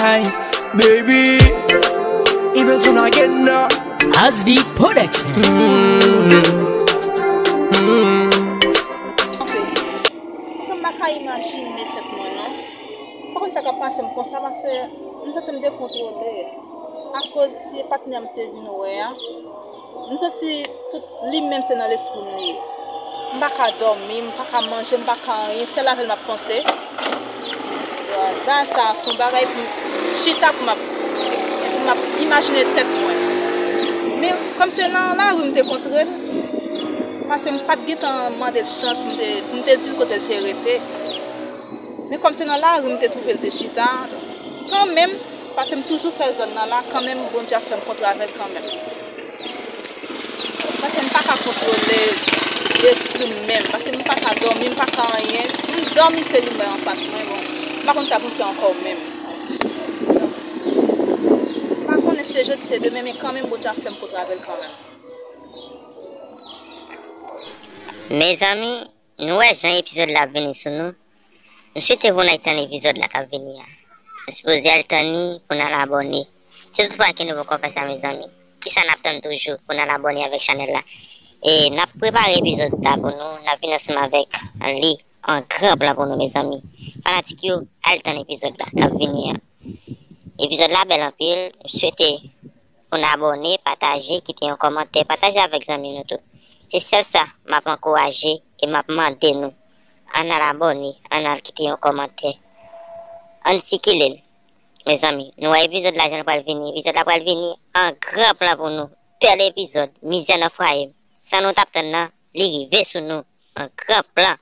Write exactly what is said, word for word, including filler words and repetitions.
Ay, baby, even soon again now. Hasbi Production. Sa m pa ka imajine tèt mwen non. M pa konn sa k ap pase m konsa paske m santi m dekontwole akoz ti patnè m te vin wè a. M santi tout li menm se nan lespri m li ye. M pa ka dòmi, m pa ka manje, m pa ka anyen, sèl avè l m ap panse. Bagay sa a se yon bagay pou m chita pou m ap pou m ap imajine tèt mwen. Men kòm se nan lari m te kontre l, paske m pa t gentan mande l chans pou m te pou m te di l kote l te rete. Men kòm se nan lari m te twouve l te chita, kanmenm, paske m toujou fè zòn nan la, kanmenm Bondye ap fè m kontre avè l kanmenm. Paske m pa ka kontwole lespri m menm, paske m pa ka dòmi, m pa ka anyen. M dòmi se li m wè anfas mwen, bon, m pa konn sa pou m fè ankò menm. M pa konnen se jodi se demen, men kanmenm Bondye ap fè m kontre avè l kanmenm. Mezanmi, nou wè jan epizòd la ap vini sou nou. M swete pou n al tann epizòd la k ap vini a. Nou sipoze al tann li pou n al abòne. Si toutfwa ke nou poko fè sa, mezanmi, kisa n ap tann toujou pou n al abòne avèk chanèl la? E n ap prepare epizòd la pou nou, n ap vin ansanm avèk li an gran plan pou nou, mezanmi. Fanatik yo, al tann epizòd la k ap vini a. Epizòd la bèl anpil, m swete pou n abòne, pataje, kite yon kòmantè, pataje avèk zanmi nou tou. Se sèl sa m ap ankouraje e m ap mande nou. Ann al abòne, ann al kite yon kòmantè. Ann sikile l. Mezanmi, nou wè epizòd la jan l pral vini. Epizòd la pral vini an gran plan pou nou. Bèl epizòd, mizè nan fwaye m. Sa nou t ap tann nan, li rive sou nou an gran plan.